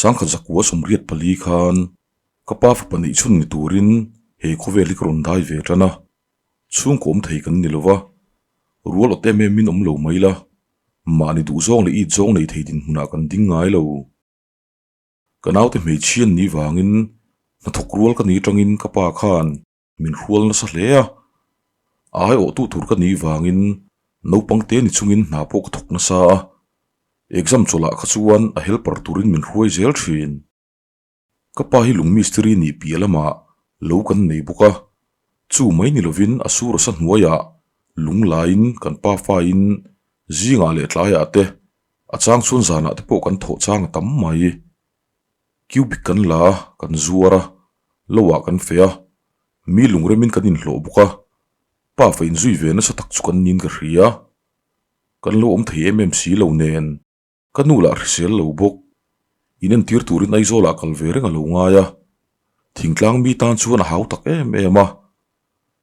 1984 khan ka pa fapa neih chhun ni turin he khawvel hi ka rawn dai ve tan a, chhungkaw awm thei kan ni lo va, rual awt em em in awm lo mai la, mahni duhzawng leh it zawng nei thei dinhmunah kan ding ngai lo. Ka naute hmeichhian ni vangin hnathawk rual ka ni atangin ka pa khan min hrual nasa hle a, a aiawhtu tur ka nih vangin naupang te ni chungin hna pawh ka thawk nasa a, exam chawlhah kha chuan a helper turin min hruai zel thin. Ka pa hi lung mistiri nih piah lamah lo kan nei bawk a, chu mai ni lovin a sur asa hnuaiah lung laiin kan pa fain zingah leh tlaiah te a chang chuan zanah te pawh kan thawh chang a tam mai. Cubic kan la a, kan zuar a, lo ah kan feh a, mi lungremin kan inhlawh bawk a, pa fa inzui ve nasa tak chu kan niin ka hria. Kan lo awm thei em em si lo nen, ka nu lah hrisel lo bawk. In entir turin Aizawl ah kal ve reng a lo ngai a, thingtlang mi tan chuan a hau tak em em a,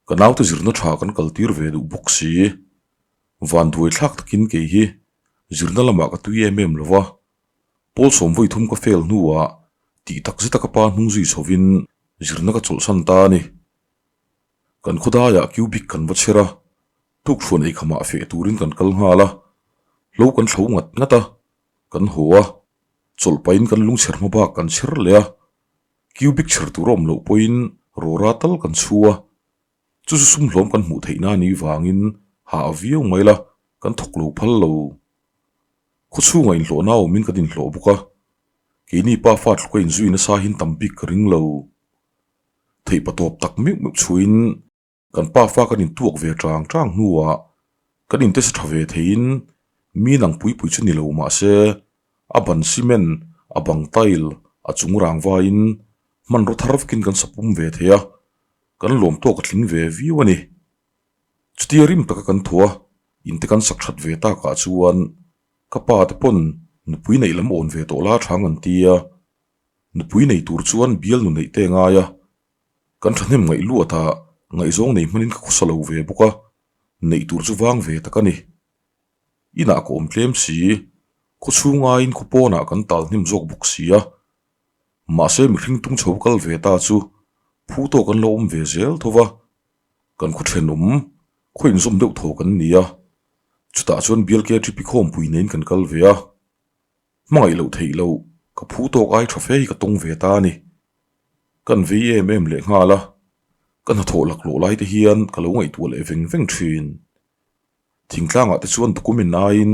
ka naute zirna tha kan kal tir ve duh bawk si. Vanduai thlak takin kei hi zirna lamah ka tui em em lo va, Pawl sawm vawi thum ka fail hnuah tih tak zeta ka pa hnung zui chhovin zirna ka chawlhsan ta a ni. Kan khawdaiah cubic kan va chher a, tukhruan eikhamah feh turin kan kal nghal a, hlo kan thlo ngat ngat a, kan haw a, chawlh pahin kan lungchher hma bak kan chher leh a, cubic chher tur a awm loh pawhin rawra tal kan chhu a, chu chu sum hlawm kan hmuh theihna a nih vangin hah viau mai la, kan thawk lo phal lo. Khaw chhungah inhlawhna awmin kan inhlawh bawk a, keini pa fa tluka inzui nasa hin tam bik ka ring lo. Theih patawp tak meuh meuh chhuahin kan pa fa kan intuak ve chang chang hnuah kan intesa tha ve theiin mi nang pui pui chu ni lo mah se a ban cement, a bang tile, a chung rang vaiin hmanraw thar vekin kan sapum ve thei a, kan lawm tawk a tling ve viau a ni. Chutia rim taka kan thaw a, in te kan sak that ve takah chuan ka pa te pawn nupui neih lam awn ve tawh la chang an ti a, nupui nei tur chuan bial nu neih te ngai a, kan thahnem ngaih luat a, ngaihzawng nei hmanin ka khawsa lo ve bawk a, neih tur chu vang ve tak a ni. Inah ka awm tlem si, khaw chhung aiin khaw pawnah kan tal hnem zawk bawk si a, mahse mihring tung chho kal ve ta chu phu tawk an lo awm ve zel tho va. Kan khaw thenawm, khaw inzawm deuh thaw kan ni a, chutah chuan bial KTP khawmpui neiin kan kal ve a, hmangaih loh theih loh ka phu tawk ai tha fe hi ka tawng ve ta a ni. Kan vei em em leh nghal a, ka hnathawh laklawh lai te hian ka lo ngaihtuah leh veng veng thin. Thingtlangah te chuan document aiin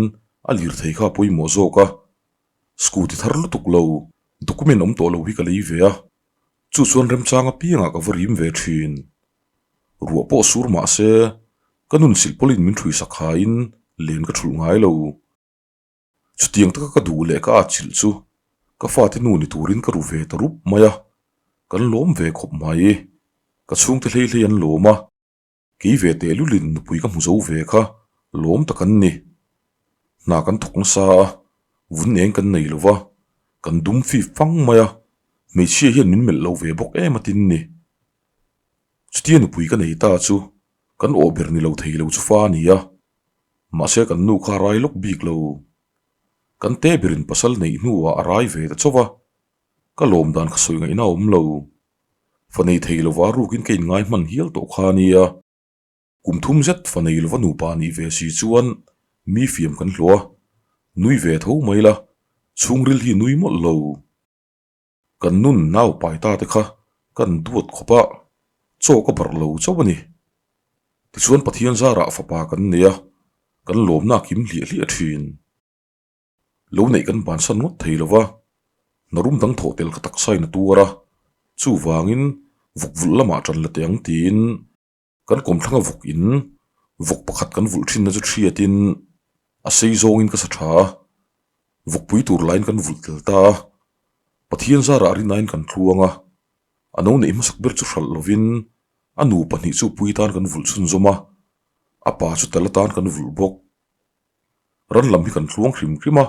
a lirthei kha a pawimawh zawk a, scooty thar lutuk lo document awm tawh lo hi ka lei ve a, Chu chuan remchang apiangah ka va rim ve thin. Ruah pawh sur mah se, ka nun silh pawlin min ṭhui sak hain len ka ṭhulh ngai lo. Chutiang taka ka duh leh ka atchilh chu ka fate nu ni turin ka ru ve ta rup mai a, kan lawm ve khawp mai. Ka chhungte hlei hlei an lawm a. Kei ve tehlulin nupui ka hmu zo ve kha lawm tak an ni. Hna kan thawk nasa a, vun eng kan nei lo va, kan dum fip fang mai a, hmeichhia hian min melh lo ve bawk em a tin ni. Chutia nupui ka nei ta chu kan awh ber ni lo thei lo chu fa a ni a, mahse kan nu kha a rai lawk bik lo. Kan te berin pasal neih hnuah a rai ve ta chauh a, ka lawm dan kha sawi ngaihna a awm lo. Fa nei thei lova rukin ka inngai hman hial tawh kha a nia. Kum thum zet fa nei lova nupa nih ve si chuan mi fiam kan hlawh a, nui ve tho mai la, chhungril hi nui mawlh lo. Kan nun nau pai ta te kha kan duat khawp a, chaw ka barh lo chauh a ni. Tichuan Pathian zarah fapa kan nei a, kan lawmna a kim hliah hliah thin. Lo neih kan bansan ngawt thei lo va, hna rum dang thawh tel ka taksain a tuar a, chuvangin vawk vulh lamah ṭan la teh ang tiin kan kawmthlanga vawk in vawk pakhat kan vulh ṭhinna chu hriatin a sei zawngin ka sa ṭha a, vawkpui tur laiin kan vulh tel ta a, Pathian zarah rinain kan tluang a, a no neih hmasak ber chu hralh lovin a nu pahnih chu pui tan kan vulh chhunzawm a, a pa chu tel atan kan vulh bawk. Ran lam hi kan tluang hrim hrim a,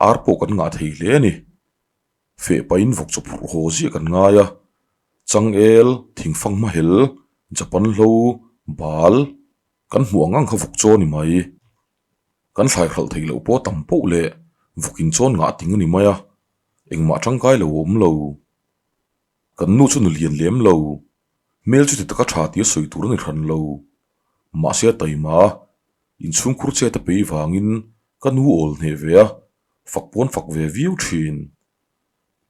ar pawh kan ngah thei hle a ni. Feh pahin vawk chaw phurh haw ziah kan ngai a, changel, thingfang hmahel, Japan hlo, bal, kan hmuh ang ang kha vawk chaw a ni mai. Kan thlai hralh theih loh pawh tam poh leh vawkin chawn ngah ting a ni mai a. Engmah tangkai lo a awm lo. Kan nu chu nu lian lem lo. Hmel chu ti taka tha tia sawi tur a ni hran lo. Mahse a taima a, inchhungkhur chet a pei vangin ka nu awl hneh ve a, fak pawn fak ve viau thin.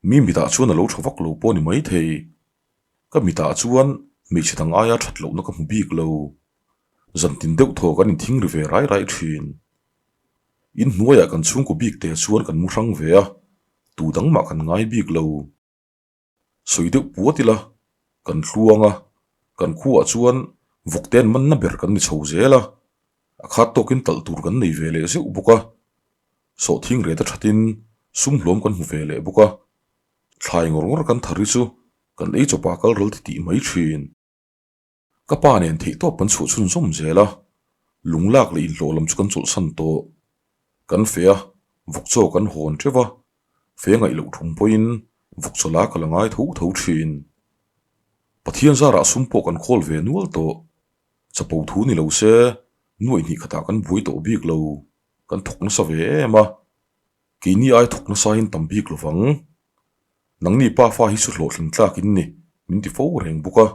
Mi mitah chuan a lo tha vak lo pawh a ni maithei. Ka mitah chuan hmeichhe dang aia that lohna ka hmu bik lo. Zantin deuh thaw kan inthing ri ve rai rai thin. In hnuaiah kan chhungkaw bik te chuan kan mu hrang ve a, tu dang mah kan ngai bik lo. Sawi deuh puat ila, kan hluang a, kan khuaah chuan vawkte an manna ber kan ni chho zel a, a khat tawkin talh tur kan nei ve leh zeuh bawk a, sawhthing ret a thatin sum hlawm kan hmu ve leh bawk a, thlai ngawr ngawr kan thar hi chu kan ei chawpa kal ral ti tih mai thin. Ka pa nen theihtawp kan chhuah chhunzawm zel a, lunglak leh inhlawh lam chu kan chawlhsan tawh. Kan fe a, vawkchaw kan hawn teuh a, fe ngaih loh thum pawhin vawkchaw la ka la ngai tho tho thin. Pathian zarah sum pawh kan khawl ve nual tawh. Chapo thu ni lo se, nuaih hnih khatah kan buai tawh bik lo, kan thawk nasa ve em a. Keini ai thawk nasa in tam bik lovang. Nangni pa fa hi chu hlawhtling tlak in ni, min ti fo reng bawk a.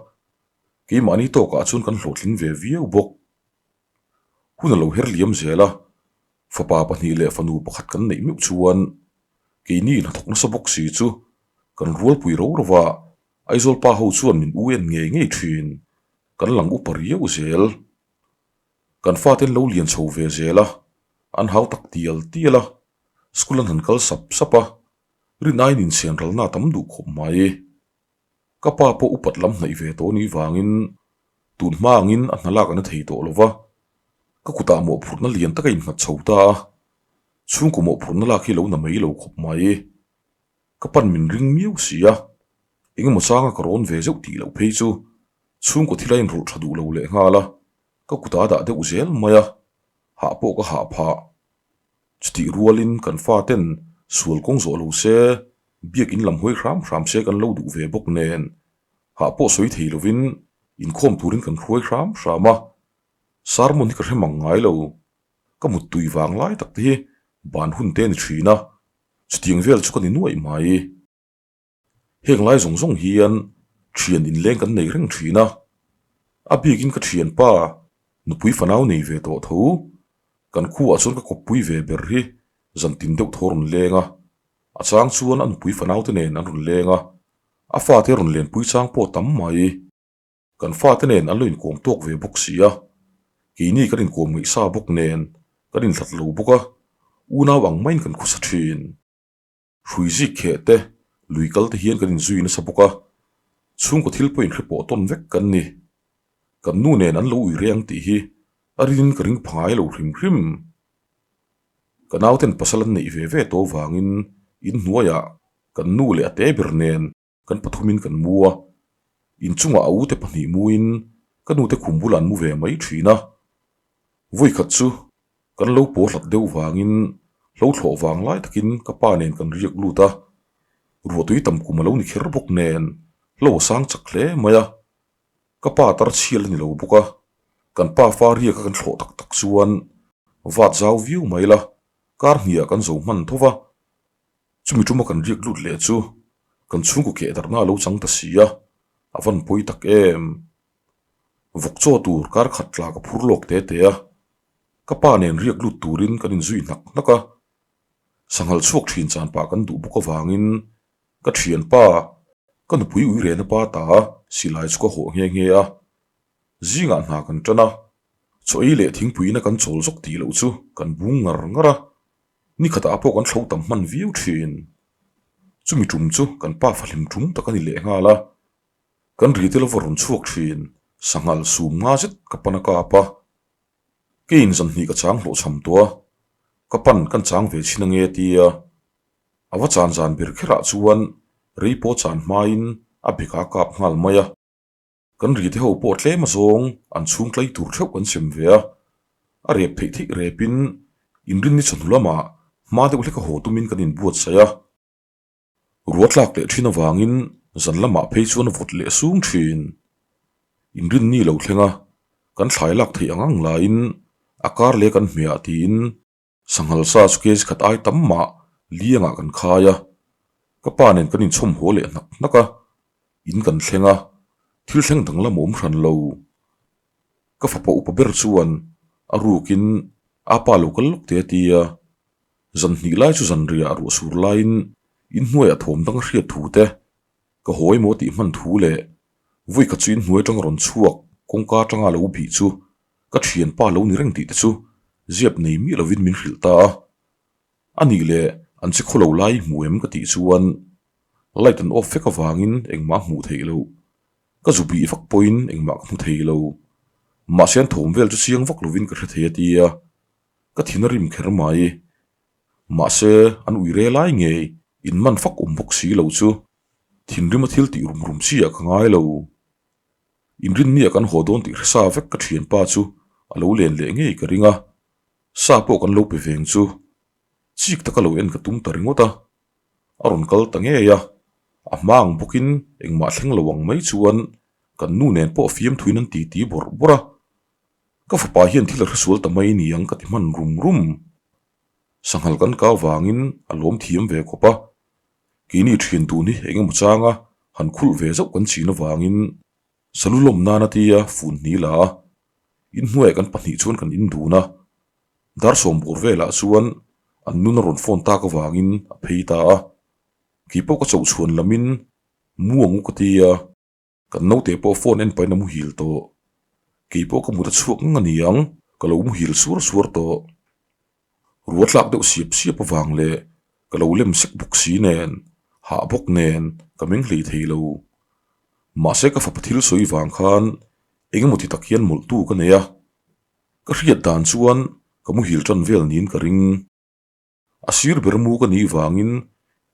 Keimahni tawkah chuan kan hlawhtling ve viau bawk. Hun a lo her liam zel a, fapa pahnih leh fanu pakhat kan neih meuh chuan keini hnathawk nasa bawk si chu kan rualpui ro ro va, Aizawl pa ho chuan min u en ngei ngei thin, kan lang upa riau zel. Kan fate an lo lian chho ve zel a, an hau tak tial tial a, school an han kal sap sap a, rinaiin insian ralna a tam duh khawp mai. Ka pa pawh upat lam hnaih ve tawh ni vangin tun hma angin a hna lak a na thei tawh lo va, ka kutah mawhphurhna lian tak a innghat chho ta a, chhungkaw mawhphurhna lak hi lo na mai lo khawp mai. Ka pan min ring miau si a, engemaw changa ka rawn ve zeuh tih loh phei chu chhungkaw thil a inrawlh tha duh lo lehnghal a, ka kutah a dah deuh zel mai a, hah pawh ka hah phah. Chutih rualin kan faten sual kawng zawh lo se, biakin lam hawi hram hram se kan lo duh ve bawk nen, hah pawh sawi thei lovin inkhawm turin kan hruai hram hram a, sermon hi ka hre mang ngai lo, ka muttui vang lai tak te hi ban hun te a ni thin a, chutiang vel chu ka ni nuaih mai. Heng lai zawng zawng hian thian inleng kan nei reng thin a, a bikin ka thianpa nupui fanau nei ve tawh tho, kan khuaah chuan ka kawppui ve ber hi zantin deuh thaw rawn leng a, a chang chuan a nupui fanau te nen an rawn leng a, a fate rawn lenpui chang pawh tam mai. Kan fate nen an lo inkawm tawk ve bawk si a, keini kan inkawm ngaihsa bawk nen kan inhlat lo bawk a, unau ang maiin kan khawsa thin. Hrui zik kheh te, lui kal te hian kan inzui nasa bawk a, chhungkaw thil pawh inhre pawh tawn vek kan ni. Kan nu nen an lo ui reng tih hi a rinin ka ring pha ngai lo hrim hrim. Ka nauten pasal an neih ve ve tawh vangin inhnuaiah kan nu leh a te ber nen kan pathumin kan mu a, inchungah a ute pahnih muin ka nute khum bulah an mu ve mai thin a. Vawikhat chu kan lo paw hlat deuh vangin hlo thlawh vang lai takin ka pa nen kan riak lut a, ruahtui tam kum a lo ni kher bawk nen hlo a sang chak hle mai a, ka pa tar chhial a ni lo bawk a, kan pa fa riaka kan thlawh tak tak chuan vat zau viau mai la, kar hniah kan zo hman tho va. Chumi tuma kan riak lut leh chu kan chhungkaw keh darhna a lo chang ta si a, a van pawi tak em. Vawk chaw tur kar khat tla ka phur lawk te te a, ka pa nen riak lut turin kan inzui hnak hnak a. Sanghal chhuak thin chan pah kan duh bawk avangin ka thianpa, ka nupui uirena pa ta silai chu ka hawh nghe nghe a. Zingah hna kan tan a, chaw ei leh thingpuiin a kan chawl zawk tih loh chu kan bung ngar ngar a. Ni khatah pawh kan thlo tam hman viau thin. Chumi tum chu kan pa fahlim tum tak a ni leh nghal a. Kan ri te lova rawn chhuak thin, sanghal sum nga zet ka pan a kap a. Keiin zan hnih ka chang hlawhchham tawh a, ka pan kan chang ve chhin ange tia. A va chan zan ber kherah chuan rei pawh chan hmain a beka kap nghal mai a. Kan ri te ho pawh tlem azawng an chhung tlai tur theuh kan sem ve a, a rep theih theih repin inrinni chawhnu lamah hma deuh hlek a haw tumin kan inbuatsaih a. Ruah tlak leh thin avangin zan lamah phei chuan a vawt leh sung thin. Inrinni lo thleng a, kan thlai lak theih ang ang laiin a kar leh kan hmehah tiin sanghal sa chu kg khat ai tam mah liangah kan khai a. Ka pa nen kan inchhawm haw leh hnak hnak a, in kan thleng a, thil thleng danglam a awm hran lo. Ka fapa upa ber chuan a rukin a pa lo kal lawk teh a ti a, zan hnih lai chu zanriah ruah sur laiin inhnuaiah thawm dang a hriat thu te, ka haw emaw tih hman thu leh vawi khat chu inhnuai atanga rawn chhuak kawngka atanga lo bih chu ka thianpa lo ni reng tih te chu ziap nei miah lovin min hrilh ta a. A nih leh an che khaw lo lai hmu em ka tih chuan light an off vek avangin engmah a hmuh theih loh. Ka zu bih vak pawhin engmah ka hmu thei lo. Mahse an thawm vel chu chiang vak lovin ka hre thei a ti a, ka thin a rim kher mai. Mahse an ui re lai ngei in man fak awm bawk si lo chu thinrim a thil tih rum rum chi ah ka ngai lo. Inrinni ah kan haw dawn tih hre sa vek ka thianpa chu a lo len leh ngei ka ring a. Sa pawh kan lo pe veng chu chik taka lo en ka tum ta ringawt a, a rawn kal ta ngei a, a hma ang bawkin engmah thleng lo ang mai chuan kan nu nen pawh fiamthuin an titi bawrh bawrh a, ka fapa hian thil a hresual ta mai niang ka ti hman rum rum. Sanghal kan kau vangin a lawm thiam ve khawp a, keini thian dun hi eng emaw changa han khulh ve zauh kan chin avangin Salu lawm nan a tia fun hni la a, inhnuaiah kan pahnih chuan kan indun a, dar sawmbur velah chuan an nun a rawn phone tak avangin a phei ta a, kei pawh ka chauh chhuan lamin mu ang u ka ti a, kan naute pawh phone en pahin a muhil tawh, kei pawh ka mut a chhuak ngang a ni ang, ka lo muhil suar suar tawh. Rua tlak deuh siap siap avang leh ka lo lem sek bawk si nen, hah bawk nen ka meng hlei thei lo. Mahse ka fapa thil sawi vang khan eng emaw ti tak hian mawlhtu ka nei a, ka hriat dan chuan ka muhil tan vel niin ka ring. A sir ber mu ka nih vangin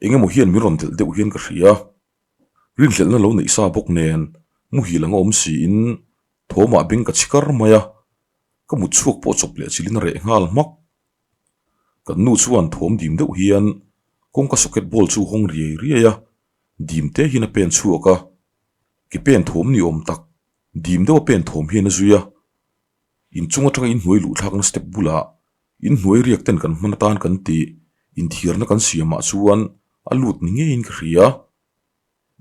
eng emaw hian min rawn delh deuh hian ka hria. Rinhlelhna lo neih sa bawk nen muhil anga awm siin thawmah beng ka chhi kar mai a, ka mut chhuak pawh chawp leh chilin a reh nghal hmak. Kan nu chuan thawm dim deuh hian kawngka socket ball chu hawng riai riai a, dim te hian a pen chhuak a, ke pen thawm ni awm tak dim deuh a pen thawm hian a zui a. Inchung atanga inhnuai luh thlakna step bulah inhnuai riak ten kan hman atan kan tih inthiarna kan siamah chuan a lut ni ngeiin ka hria.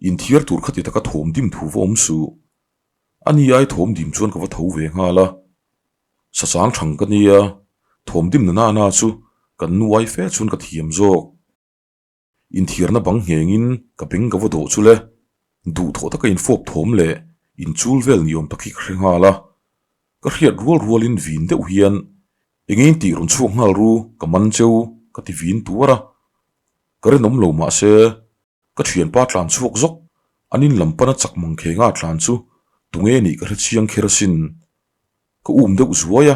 Inthiar tur khati taka thawm dim thu va awm suh. A ni ai thawm dim chuan ka va tho ve nghal a. Sachang thang ka nia, thawm dim na na chu kan nu ai fe chuan ka thiam zawk. Inthiarna bang nghengin ka beng ka va dawh chu le, duhthawh taka infawp thawm leh inchul vel ni awm tak hi ka hre nghal a. Ka hriat rual rualin vin deuh hian eng in tih rawn chhuak nghal ru ka man cheu ka ti vin tuar a. Ka rinawm lo mahse Ka thianpa tlan chhuak zawk, an in lam pana chak mang khenga tlan chu tunge nih ka hre chiang kher asin. Ka um deuh zuai a,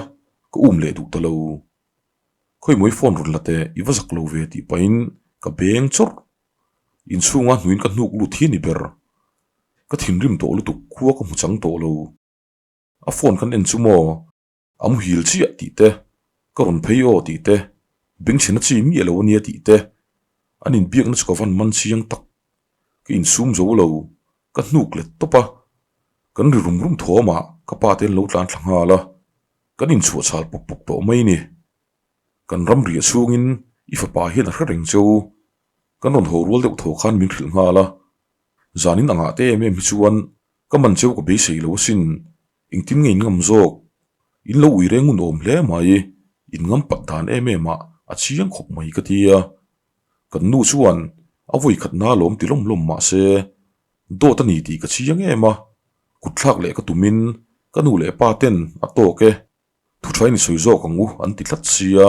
ka um leh duh ta lo. Khawimawi phone rawn la teh, i va zak lo ve tih pahin ka beng chawrh. Inchhunga hnuin ka hnuk lut hi a ni ber. Ka thinrim tawh lutuk khua ka hmu chang tawh lo. A phone kan en chu maw? A muhil chiah tih te, ka rawn phei aw tih te, bengchhena chi miah lo ania tih te, an inbiakna chu ka van man chiang tak. Ka insum zo lo, ka hnuk let tawp a, kan ri rum rum thawmah ka pa te an lo tlan thla nghal a, kan inchhuah chhal pawp pawp tawh mai ni. Kan ram riah chhungin i fapa hian a hre reng cheu, kan rawn haw rual deuh thaw khan min hrilh nghal a, zanin angah te em em hi chuan ka man cheu ka beisei lo asin. Engtin nge in ngam zawk? In lo ui reng ngun awm hle mai, in ngam pat dan em em ah a chiang khawp mai ka ti a. Kan nu chuan a vawi khat na lawm ti lawm lawm mah se, dawt a ni tih ka chiang em a, kut thlak leh ka tumin ka nu leh pa ten a tawk e, thu tha in i sawi zawk ang u an ti tlat sia,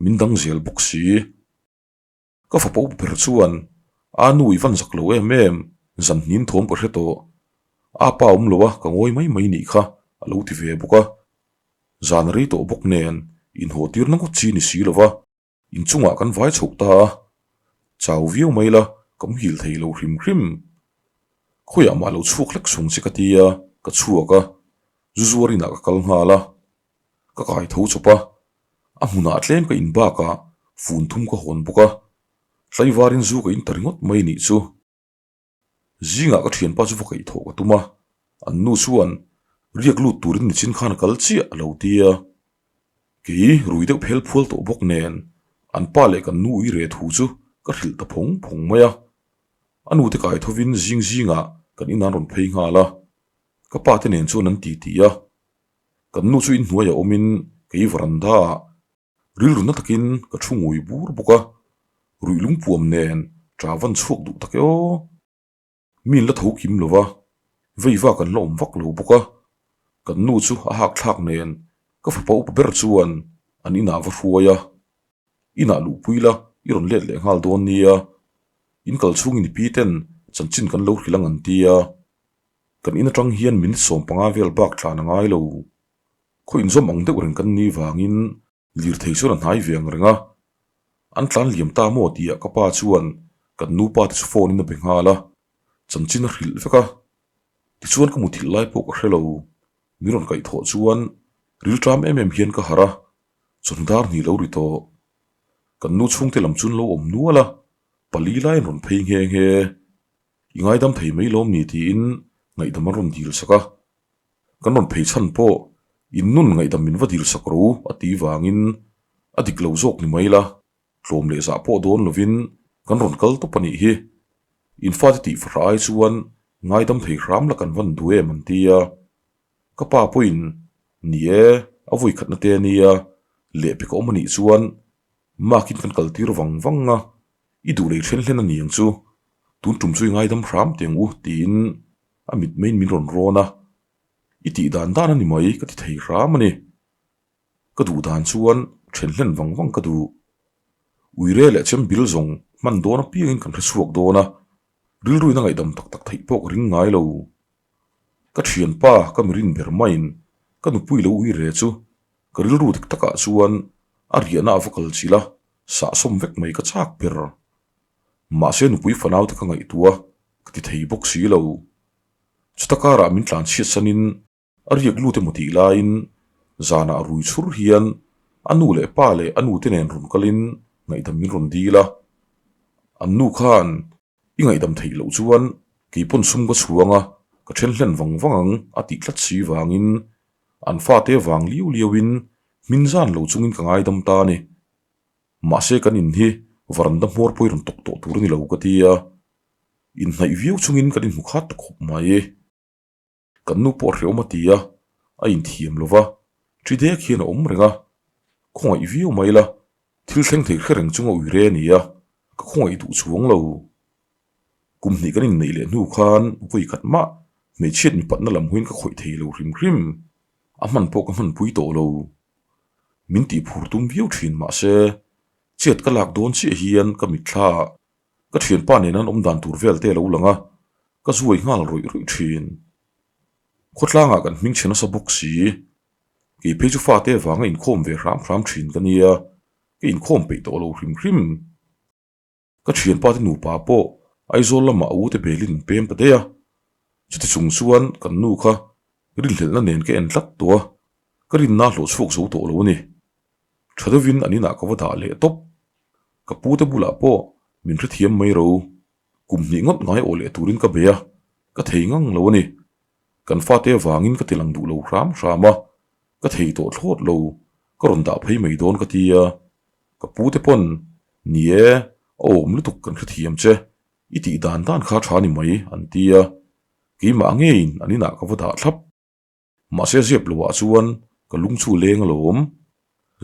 min dang zel bawk si. Ka fapa up ber chuan, A nu i van zak lo em em, zan hnim thawm ka hre tawh. A pa awm lo a, ka ngawi mai mai nih kha, a lo ti ve bawk a. Zan a rei tawh bawk nen, inhaw tirna ngawt chi ni si lo va, inchungah kan vai chhoh ta a. Chau viau mai la, ka muhil thei lo hrim hrim. Khawiah mah lo chhuak hlek sung che ka ti a, ka chhuak a, zu zuar inah ka kal nghal a. Ka kai tho chawp a, a hmunah tlem ka in bakah fun thum ka hawn bawk a, tlaivarin zu ka in ta ringawt mai nih chu. Zingah ka thianpa chu va kaih thawh ka tum a, an nu chuan riak lut turin nichin khan a kal chiah a lo ti a. Kei rui deuh phel phual tawh bawk nen an pa leh kan nu ui re thu chu ka hrilh ta phawng phawng mai a. A nute kai thovin zing zingah kan inah an rawn phei nghal a, ka pa te nen chuan an ti ti a. Kan nu chu inhnuaiah awmin kei varanda ah rilru na takin ka thu ngui bur bawk a, ruih lungpuam nen ṭah van chhuak duh tak e aw. Mi in la tho kim lo va, vei vak an la awm vak lo bawk a, kan nu chu a hak thlak nen ka fapa upa ber chuan an inah va hruai a, inah luhpui la i rawn let leh nghal dawn nia, in kal chhungin i pi ten chanchin kan lo hrilh ang an ti a, kan in atang hian minute 15 vel bak tlan a ngai lo, khaw inzawm ang deuh reng kan ni vangin Lirthei chuan a hnai ve ang reng a, an tlan liam ta maw tih ah ka pa chuan kan nupa te chu phone in a be nghal a, chanchin a hrilh vek a. Tichuan ka muthilh lai pawh ka hre lo, min rawn kaihthawh chuan rilṭam em em hian ka harh a, chawhnu dar hnih lo ri tawh. Kan nu chhungte lam chu an lo awm nual a, pali lai an rawn phei nghe nghe. I ngaidam thei mai lawm ni tiin ngaihdam an rawn dil sak a. Kan rawn phei chhan pawh in nun ngaihdam min va dil sak ro a ti vangin a dik lo zawk ni mai la, tlawm leh zah pawh dawn lovin kan rawn kal tawp a nih hi. In fate tih fahra ai chuan ngaidam thei hram la kan van duh em an ti a. Ka pa pawhin ni e, a vawi khatna te a nia, lehpek a awm a nih chuan makin kan kal tir vang vang a, i duh lei then hlen a ni ang chu, tun tum chu i ngaidam hram teh ang u tiin A mit maiin min rawn rawn a, I tih dan dan a ni mai ka ti thei hram a ni. Ka duh dan chuan then hlen vang vang ka duh. Uire leh chem bil zawng hman dawn apiangin kan hre chhuak dawn a, rilruin a ngaihdam tak tak theih pawh ka ring ngai lo. Ka thianpa ka mi rin ber maiin ka nupui lo uire chu ka rilru dik takah chuan a riahna a va kal chilh a, sahsawm vek mai ka chak ber. Mahse nupui fanau te ka ngaihtuah ka ti thei bawk si lo. Chuta karah min tlan chhiat sanin a riak lut emaw tih laiin zanah rui chhur hian a nu leh pa leh a nu te nen rawn kalin ngaihdam min rawn dil a. An nu khan i ngaihdam theih loh chuan keipawn sum ka chhuang a, ka then hlen vang vang ang a tih tlat si vangin an fate vang liau liauin hmin zan lo chungin ka ngaidam ta a ni. Mahse kan in hi varanda hmawr pawh i rawn tawk tawh tur a ni lo ka ti a, inhnaih viau chungin kan inhmu khat ta khawp mai. Kan nu pawh a hrehawm a ti a, a inthiam lo va, ṭi dek hian a awm reng a, khawngaih viau mai la, thil thleng thei hre reng chunga ui re a ni a, ka khawngaih duh chuang lo. Kum hnih kan inneih leh hnu khan vawi khat mah hmeichhiat mipatna lam huin ka khawih thei lo hrim hrim, a hman pawh ka hmanpui tawh lo. Min tih phur tum viau thin mahse chet ka lak dawn chiah hian ka mitthla ah ka thianpa nen an awm dan tur vel te a lo lang a, ka zuai nghal rawih rawih thin. Khawtlang ah kan hming chhe nasa bawk si, kei phei chu fate vanga inkhawm ve hram hram thin ka nia, ka inkhawm peih tawh lo hrim hrim. Ka thianpa te nupa pawh Aizawl lamah a ute belin an pem ta daih a, chuti chung chuan kan nu kha rinhlelhna nen ka en tlat tawh a, ka rinna a hlawh chhuak zo tawh lo a ni. Tha deuhin an inah ka va dah leh tawp. Ka pu te bulah pawh min hrethiam mai ro, kum hnih ngawt ngai awh leh turin ka bei a, ka thei ngang lo a ni. Kan fate avangin ka tilang duh lo hram hram a, ka thei tawh thlawt lo, ka rawn dah phei mai dawn ka ti a, Ka pu te pawn, Ni e, a awm lutuk kan hrethiam che, i tih dan dan kha tha ni mai, an ti a. Keimah ngeiin an inah ka va dah thlap. Mahse ziap loah chuan ka lung chu leng alawm.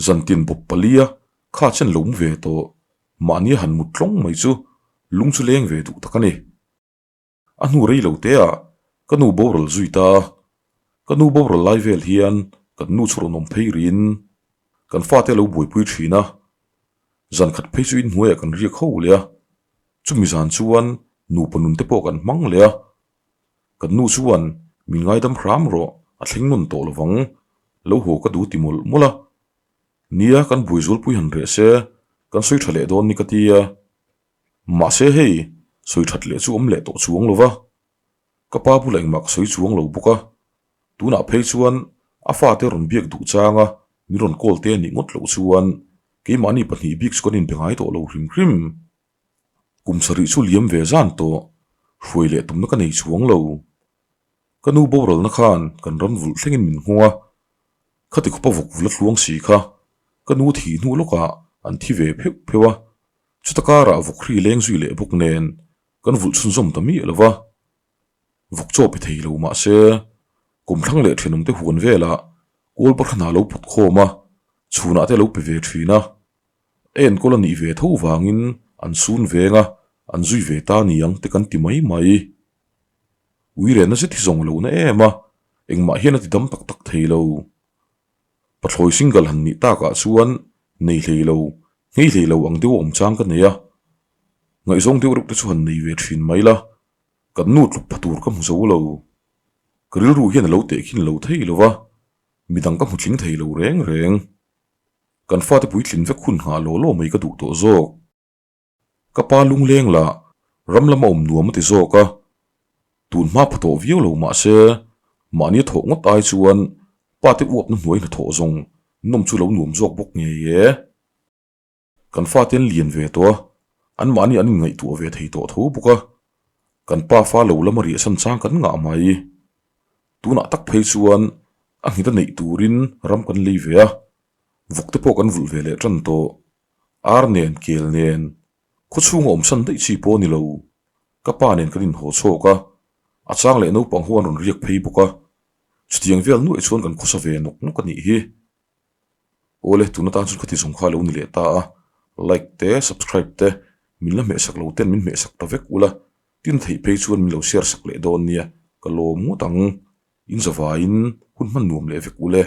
Zantin bawp palia kha chen lo mu ve tawh, mahnia han mut tlawng mai chu lung chu leng ve duh tak a ni. A hnu rei lo te ah ka nu boral zui ta a, ka nu boral lai vel hian kan nu chu rawn awm phei riin kan fate a lo buaipui thin a, zan khat phei chu inhnuaiah kan riak ho leh a, chumi zan chuan nupa nun te pawh kan hmang leh a, kan nu chuan min ngaidam hram rawh a thleng nawn tawh lovang, lo haw ka duh ti mawlh mawlh a, nia kan buai zualpui han reh se kan sawi tha leh dawn ni ka ti a. Mahse hei, sawi that leh chu awm leh tawh chuang lo va, ka pa bulah engmah ka sawi chuang lo bawk a, tunah phei chuan a fate rawn biak duh changa min rawn call te a nih ngawt loh chuan keimahni pahnih bik chu kan inbe ngai tawh lo hrim hrim. Kum sarih chu liam ve zan tawh, hruai leh tumna ka nei chuang lo. Ka nu boralna khan kan ram vulh thlengin min nghawng a, khati khawpa vawk vul a tluang si kha ka nu thih hnu lawkah an thi ve pheuh pheuh a, chuta karah vawk hri leng zui leh bawk nen Kan vulh chhunzawm ta miah lo va, vawk chaw pe thei lo mah se, kumthlang leh thenawmte huan velah kawl pathana lo pawt khawm a, chhunah te lo pe ve thin a. A enkawl a nih ve tho vangin an sun veng a, an zui ve ta niang te kan ti mai mai. Ui rehna zet hi zawng lo na em a, engmah hian a ti dam tak tak thei lo. Pathlawi single han nih takah chuan nei hlei lo, nghei hlei lo ang deuh a awm chang ka nei a. Ngaihzawng deuh reuh te chu han nei ve thin mai la, kan nu tluk pha tur ka hmu zo lo. Ka rilru hian a lo tehkhin lo thei lo va, midang ka hmu tling thei lo reng reng. Kan fate puitlin vek hun nghah law law mai ka duh tawh zawk. Ka pa lungleng lah ram lama awm nuam a ti zawk a, tun hma pha tawh viau lo mah se mahni a thawh ngawt ai chuan pa te uapna hnuai hnathawh zawng nawm chu lo nuam zawk bawk ngei e. Kan fate an lian ve tawh a, anmahni an inngaihtuah ve thei tawh tho bawk a, kan pa fa lo lama riahsan chang kan ngah mai. Tunah tak phei chuan a nghita neih turin ram kan lei ve a, vawk te pawh kan vulh ve leh tan tawh. Ar nen, kel nen, khaw chhunga awm san daih chi pawh a ni lo. Ka pa nen kan inhaw chhawk a, a chang leh naupang ho an rawn riak phei bawk a, chutiang vel nuaih chuan kan khawsa ve nawk nawk a nih hi. Awle, tun atan chuan khati zawng kha a lo ni leh ta a, like te, subscribe te, min la hmehsak lo ten min hmehsak ta vek ula, tin theih phei chuan min lo share sak leh dawn nia, ka lawm ngawt ang. In zavaiin hun hman nuam leh vek ule.